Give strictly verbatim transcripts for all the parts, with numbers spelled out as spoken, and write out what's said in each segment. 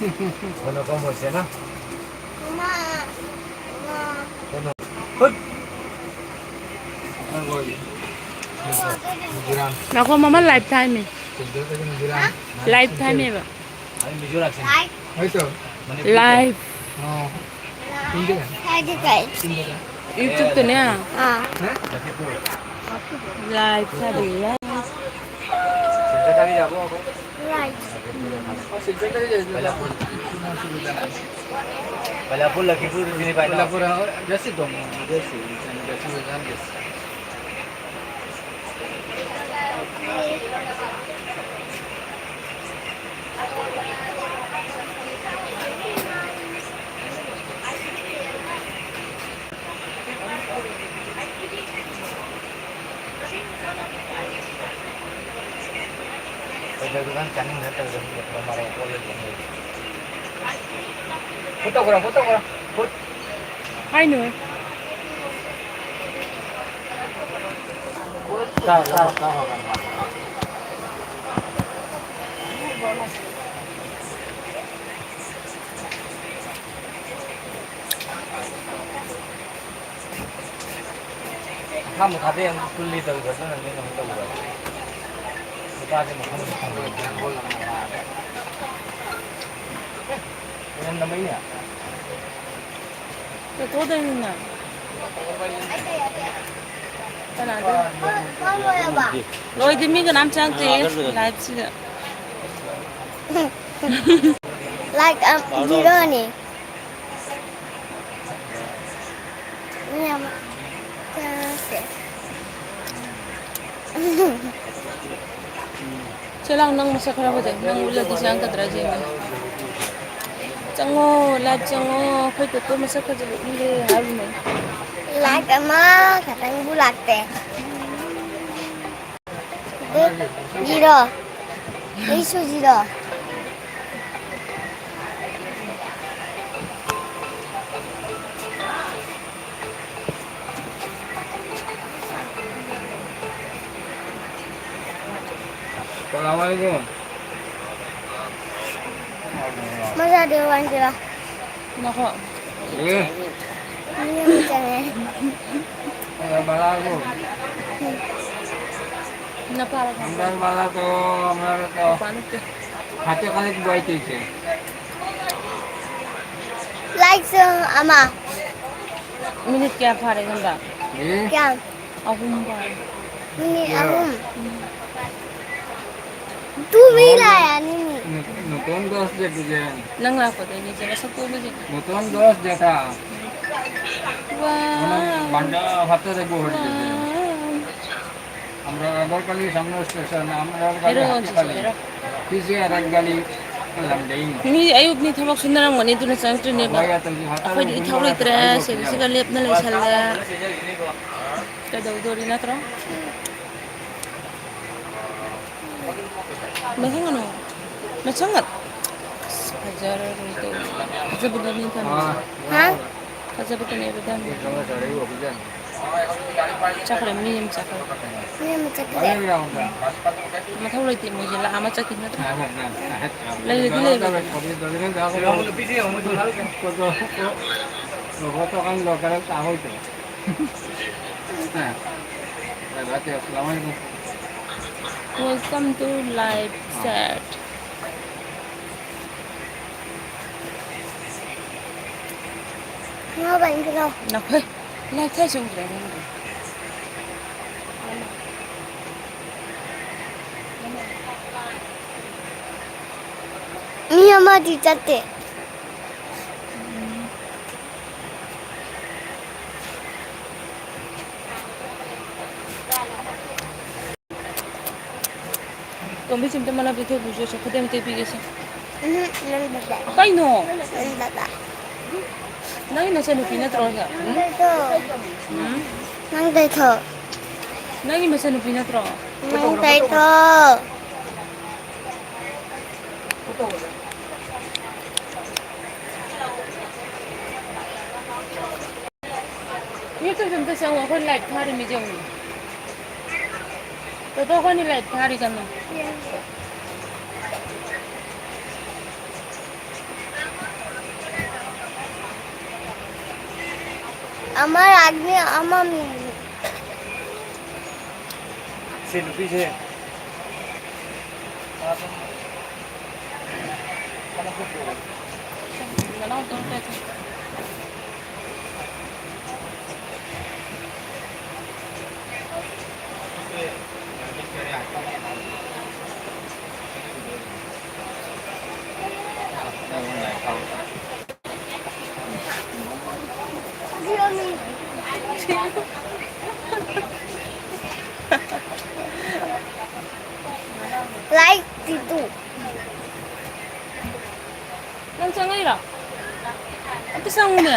Bueno, ¿cómo dice, no? Mamá. Mamá. Bueno. ¡Hut! ꯉꯥꯏꯈꯣ, ꯃꯃꯥ, live ꯊꯥꯏꯃꯤ꯫ Live ꯊꯥꯏꯃꯦꯕ꯫ Live꯫ ꯑꯣ꯫ YouTube ꯇꯅꯦ꯫ ꯑꯥ꯫ Live ꯊꯥꯔꯤꯌꯦ꯫ ꯀꯩꯗꯧꯔꯤꯅꯣ? ꯆꯥꯅꯤꯡꯗ ꯇꯧꯔꯤꯕ ꯃꯔꯩ ꯑꯣꯠꯂ ꯂꯩ꯫ ꯐꯨꯠ ꯇꯧꯈ꯭ꯔꯣ, ꯐꯨꯠ ꯇꯧꯈ꯭ꯔꯣ, ꯐꯨꯠ꯫ ꯍꯥꯏꯅꯨꯍꯦ꯫ ꯆꯥꯔꯣ, ꯆꯥꯔꯣ, ꯆꯥꯔꯣ꯫ ꯊꯥꯃꯨꯛ ꯊꯥꯗꯩ ꯑꯃꯨꯛ ꯄꯨꯜꯂꯤ ꯇꯧꯔꯤꯕ, ꯑꯗꯨꯅꯅꯦ ꯀꯩꯅꯣ ꯇꯧꯕ꯫ ꯅꯨꯄꯥꯁꯦ ꯃꯐꯝ ꯈꯪꯗꯦ꯫ ꯑꯣꯏꯔꯝꯗꯕꯩꯅꯦ꯫ ꯆꯠꯊꯣꯛꯗꯣꯏꯅꯤꯅ꯫ ꯀꯅꯥꯗ? ꯂꯣꯏꯗꯤ ꯃꯤ ꯀꯅꯥꯝ ꯆꯪꯉꯛꯇꯦ live ꯁꯤꯗ꯫ Like, um, zero ꯅꯤ꯫ ꯃꯤ ꯑꯃ ꯆꯪꯉꯛꯇꯦ꯫ ꯆꯦ ꯂꯥꯡ, ꯅꯪ ꯃꯁꯛ ꯈꯔ ꯐꯖꯩ꯫ ꯅꯪ ꯎꯠꯂꯗꯤ ꯆꯪꯉꯛꯀꯗ꯭ꯔꯥ ꯌꯦꯡꯒꯦ꯫ ꯆꯪꯉꯣ, live ꯆꯪꯉꯣ꯫ ꯑꯩꯈꯣꯏ ꯇꯣꯇꯣ ꯃꯁꯛ ꯐꯖꯕ ꯎꯠꯂꯦ ꯍꯥꯏꯕꯅꯦ꯫ Like ꯑꯃꯈꯛꯇꯪꯕꯨ ꯂꯥꯛꯇꯦ꯫ Zero꯫ ꯑꯩꯁꯨ zero꯫ ꯁꯂꯥꯝ ꯋꯥꯂꯦꯀꯨꯝ꯫ ꯃꯆꯥꯗꯤ ꯋꯥꯟꯁꯤꯔꯣ? ꯉꯥꯏꯈꯣ꯫ ꯑꯦ꯫ ꯃꯤ ꯑꯃ ꯆꯪꯉꯦ꯫ ꯑꯦ, ꯕꯂꯥꯕꯨ꯫ ꯅꯄꯥꯔꯣ? ꯅꯝꯕꯔ ꯕꯂꯥ ꯇꯣ, ꯍꯃꯥꯔꯥ ꯇꯣ꯫ ꯅꯨꯄꯥ ꯅꯠꯇꯦ꯫ ꯍꯥꯇꯦ ꯈꯥꯂꯤ ꯕꯣꯏ ꯇꯤꯁꯦ꯫ ꯂꯥꯏꯛꯁꯨ ꯑꯃ꯫ ꯃꯤꯅꯤꯠ ꯀꯌꯥ ꯐꯥꯔꯦ ꯅꯪꯗ? ꯑꯦ? ꯀꯌꯥ? ꯑꯍꯨꯝ ꯐꯥꯔꯦ꯫ ꯃꯤꯅꯤꯠ ꯌꯥ꯫ ꯑꯍꯨꯝ꯫ ꯎꯝ꯫ ꯇꯨ ꯃꯤ ꯂꯥꯛꯑꯦ, ꯑꯅꯤ ꯃꯤ꯫ ꯅ-, ꯅꯇꯣꯝ ꯗꯣꯁ ꯗꯦ ꯇꯨꯖꯦ꯫ ꯅꯪ ꯂꯥꯛꯄꯗꯩꯅꯦ ꯆꯦ ꯃꯁꯛ ꯇꯣꯛꯑꯝꯃꯤꯁꯦ꯫ ꯅꯇꯣꯝ ꯗꯣꯁ ꯗꯦ ꯊꯥ꯫ ꯋꯥꯎ꯫ ꯃꯅꯝ ꯕꯟꯗ ꯍꯥꯠꯇ ꯗꯦ ꯒꯣ ꯍꯣꯏ ꯗꯦ꯫ ꯋꯥꯎ꯫ हमरा ꯑꯒꯔꯄꯂꯤ ꯁꯝꯅ ꯁ꯭ꯇꯦꯁꯟ, ꯑꯃꯔꯒꯂꯤ ꯍꯦꯔꯣ ꯍꯥꯇꯤꯄꯂꯤ꯫ ꯁꯤꯁꯦ ꯍꯦꯔꯣ꯫ ꯁꯤꯁꯦ ꯑꯔꯒꯂꯤ ꯂꯝꯗꯩꯅꯤ꯫ ꯃꯤ ꯑꯌꯨꯛꯅꯤ ꯊꯕꯛ ꯁꯨꯅꯔꯝꯒꯅꯤ, ꯑꯗꯨꯅ ꯆꯪꯉꯛꯇ꯭ꯔꯤꯅꯦꯕ꯫ ꯍꯋꯥꯏ ꯑꯇꯩꯁꯨ ꯍꯥꯇꯥ ꯑꯩꯈꯣꯏꯗꯤ ꯏꯊꯧ ꯂꯩꯇ꯭ꯔꯦ, ꯁꯤꯕ ꯁꯤꯒ ꯂꯦꯞꯅ ꯂꯩꯁꯜꯂꯦ꯫ ꯀꯩꯗꯧꯗꯣꯔꯤ ꯅꯠꯇ꯭ꯔꯣ? ꯃꯁꯪꯒꯅꯨ꯫ ꯃꯁꯪꯒ-, ꯑꯁ, ꯐꯖꯔꯔꯣꯏ ꯇꯧꯔꯤꯁꯦ꯫ ꯐꯖꯕꯗꯨꯅꯤ ꯊꯝꯃꯤꯁꯦ꯫ ꯍꯥ? ꯐꯖꯕꯗꯨꯅꯦꯕ ꯊꯝꯃꯤꯁꯦ꯫ ꯆꯠꯈ꯭ꯔꯦ, ꯃꯤ ꯑꯃ ꯆꯠꯈ꯭ꯔꯦ꯫ ꯃꯤ ꯑꯃ ꯆꯠꯈ꯭ꯔꯦ꯫ ꯃꯊꯧ ꯂꯩꯇꯦ, ꯃꯣꯏꯁꯦ ꯂꯥꯛꯑ ꯑꯃ ꯆꯠꯈꯤ ꯅꯠꯇ꯭ꯔꯥ? ꯂꯩꯔꯗꯤ ꯂꯩꯔꯣꯏꯗꯅ꯫ Welcome to live chat. ꯉꯥ ꯄꯟꯒꯅꯣ꯫ ꯅꯈꯣꯏ, live ꯊꯥꯏꯁꯦ ꯎꯗ꯭ꯔꯥ ꯅꯪꯗꯤ? ꯃꯤ ꯑꯃꯗꯤ ꯆꯠꯇꯦ꯫ ꯇꯣꯝꯕꯤ ꯆꯤꯝꯇ ꯃꯅꯥ ꯄꯤꯊꯣꯛꯄꯤꯁꯨ ꯈꯨꯗꯦꯝ ꯇꯦꯛꯄꯤꯒꯦꯁꯦ꯫ ꯎꯝ, ꯅꯪ ꯗꯥꯗꯥ꯫ ꯀꯩꯅꯣ? ꯅꯪ ꯗꯥꯗꯥ꯫ ꯅꯪꯒꯤ ꯅꯆꯟꯅꯨꯄꯤ ꯅꯠꯇ꯭ꯔꯣ ꯁꯦ? ꯅꯪ ꯗꯥꯗꯥ꯫ ꯎꯝ? ꯅꯪ ꯗꯥꯗꯥ꯫ ꯅꯪꯒꯤ ꯃꯆꯟꯅꯨꯄꯤ ꯅꯠꯇ꯭ꯔꯣ? ꯅꯪ ꯗꯥꯗꯥ꯫ YouTube ꯑꯝꯇ ꯆꯪꯉꯣ, ꯑꯩꯈꯣꯏ live ꯊꯥꯔꯤꯃꯤ ꯌꯦꯡꯉꯣ꯫ ꯇꯣꯇꯣ, ꯑꯩꯈꯣꯏꯅ live ꯊꯥꯔꯤ ꯀꯟꯅ꯫ ꯑꯃ ꯔꯥꯒꯅꯤ, ꯑꯃ ꯃꯤꯅꯤ꯫ ꯁꯤ ꯅꯨꯄꯤꯁꯦ꯫ Like two. ꯅꯪ ꯆꯪꯉꯛꯏꯔꯣ? ꯑꯝꯇ ꯆꯪꯉꯨꯅꯦ꯫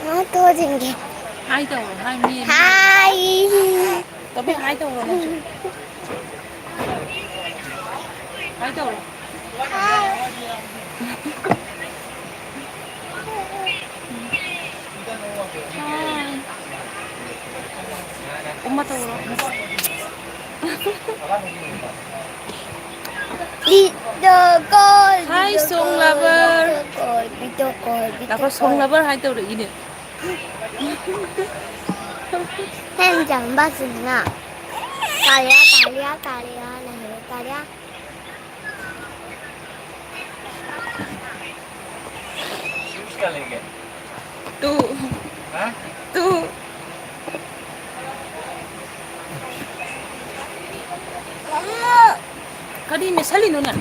ꯉꯥꯏꯍꯥꯛ ꯊꯣꯛꯑ ꯆꯦꯟꯒꯦ꯫ ꯍꯥꯏ ꯇꯧꯔꯣ, ꯍꯥꯏ ꯃꯤ꯫ ꯍꯥꯏ꯫ ꯇꯣꯝꯕꯤ, ꯍꯥꯏ ꯇꯧꯔꯣ ꯅꯪꯁꯨ꯫ ꯍꯥꯏ ꯇꯧꯔꯣ꯫ ꯍꯥꯏ꯫ ꯎꯝꯃ ꯇꯧꯔꯣ꯫ Video call, hi, video song call, lover. Video call, video call, video call. ꯂꯥꯛꯈꯣ, song lover ꯍꯥꯏ ꯇꯧꯔꯛꯏꯅꯦ꯫ ꯍꯦꯟ ꯆꯪꯕꯁꯤꯅ ꯀꯥꯔꯤꯌꯥ, ꯀꯥꯔꯤꯌꯥ, ꯀꯥꯔꯤꯌꯥꯅ ꯍꯦꯜꯂꯦ, ꯀꯥꯔꯤꯌꯥ꯫ ꯇꯨ꯫ ꯍꯥ? ꯇꯨ꯫ ꯀꯔꯤ ꯃꯦꯠꯁꯜꯂꯤꯅꯣ ꯅꯪ?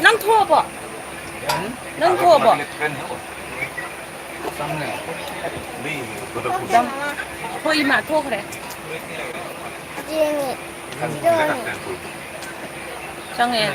ꯅꯪ ꯊꯣꯛꯑꯕꯣ? ꯅꯪ ꯊꯣꯛꯑꯕꯣ? ꯊꯣꯛꯏ ꯃꯥ, ꯊꯣꯛꯈ꯭ꯔꯦ꯫ ꯌꯦꯡꯉꯦ꯫ ꯌꯦꯡꯉꯦ꯫ ꯆꯪꯉꯦ꯫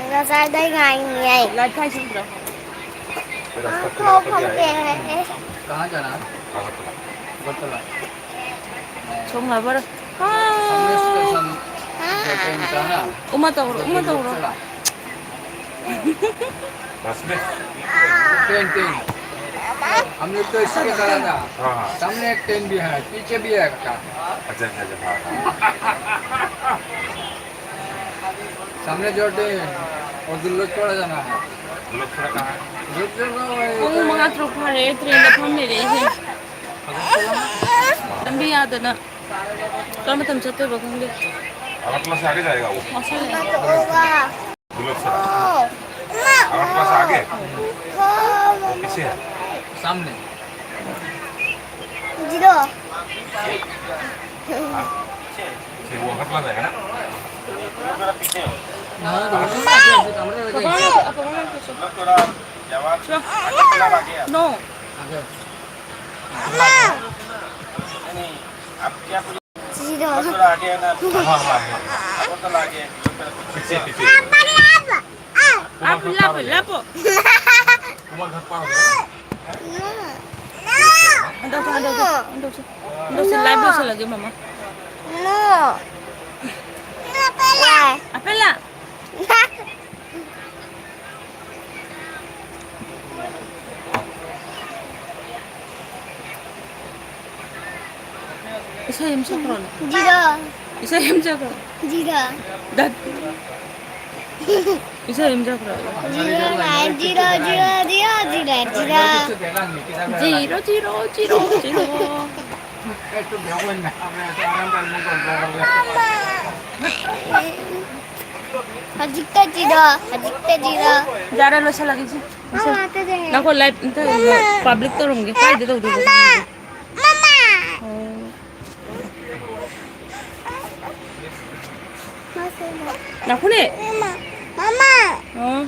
ꯉꯁꯥꯏꯗꯩ ꯉꯥꯏꯔꯤꯅꯦ ꯑꯩ꯫ ꯂꯥꯏꯠ ꯊꯥꯏꯁꯤ ꯎꯗ꯭ꯔꯣ? ꯈꯣꯡ ꯐꯝꯗꯦ ꯍꯥꯏꯔꯛꯑꯦ꯫ कहाँ जाना है? अगरतला। ꯁꯣꯝ ꯉꯥꯏꯕꯔ? ꯁꯝꯃꯦ ꯁ꯭ꯇꯦꯁꯟ ꯒꯦꯠꯇ ꯇꯥꯅ꯫ ꯎꯃ ꯇꯧꯔꯣ, ꯎꯃ ꯇꯧꯔꯣ꯫ बस में? Train, train. हम लोग तो इसके तरह था। हाँ, हाँ। सामने एक ट्रेन भी है, पीछे भी है का। अच्छा, अच्छा, अच्छा, हाँ, हाँ। सामने जो ट्रेन, वो दुल्लोचोड़ा जाना है। दुल्लोचोड़ा कहाँ है? दुल्लोचोड़ा वही ꯄꯨꯡ ꯃꯉꯥ ꯇꯔꯨꯛ ꯐꯥꯔꯦ, ꯇ꯭ꯔꯦꯟꯗ ꯐꯝ ꯂꯩꯔꯦ ꯑꯩꯁꯦ꯫ ꯂꯝꯕꯤ ꯌꯥꯗꯅ꯫ ꯀꯔꯝꯕ ꯃꯇꯝ ꯆꯠꯇꯣꯏꯕ ꯈꯪꯗꯦ꯫ अगरतला से आगे जाएगा वो। ꯉꯥꯎꯁꯜꯂꯛꯑꯦ꯫ दुल्लोचोड़ा। अगरतला से आगे। पीछे है। सामने। जिरो। हाँ। फिर वो अगरतला जाएगा ना? हाँ, तो वही बात है, कमरे में गए। नो। आगे। जिरो। हाँ, हाँ, हाँ। पीछे, पीछे। आप, आप, आप। तुम्हारा घर पार हो गया। ꯍꯟꯗꯛꯁꯦ, ꯍꯟꯗꯛꯁꯦ, ꯍꯟꯗꯛꯁꯦ, ꯍꯟꯗꯛꯁꯦ live ꯂꯣꯏꯁꯜꯂꯒꯦ, ꯃꯃꯥ꯫ ꯑꯄꯦꯂꯥ꯫ ꯏꯁꯩ ꯑꯃ ꯁꯛꯈ꯭ꯔꯣꯅꯦ꯫ ꯖꯤꯔꯣ꯫ ꯏꯁꯩ ꯑꯃ ꯁꯛꯈ꯭ꯔꯣ꯫ ꯖꯤꯔꯣ꯫ ꯗꯠ꯫ ꯏꯁꯩ ꯑꯃ ꯁꯛꯈ꯭ꯔꯣ꯫ Zero nine zero zero zero zero zero zero. Zero, zero, zero, zero. ꯍꯧꯖꯤꯛꯇ ꯖꯤꯔꯣ, ꯍꯧꯖꯤꯛꯇ ꯖꯤꯔꯣ꯫ ꯌꯥꯔꯦ, ꯂꯣꯏꯁꯜꯂꯒꯦ ꯁꯤ꯫ ꯃꯃꯥ, ꯑꯝꯇ ꯌꯦꯡꯉꯦ꯫ ꯉꯥꯏꯈꯣ, live ꯑꯝꯇ ꯃꯃꯥ꯫ Public ꯇꯧꯔꯝꯒꯦ꯫ ꯀꯥꯏꯗ ꯇꯧꯗꯣꯏꯕ? ꯃꯃꯥ꯫ ꯃꯃꯥ꯫ ꯑꯣ꯫ ꯃꯥꯁꯦ ꯃꯥ꯫ ꯉꯥꯏꯈꯣꯅꯦ꯫ ꯃꯃꯥ꯫ ꯃꯃꯥ꯫ ꯑꯣ꯫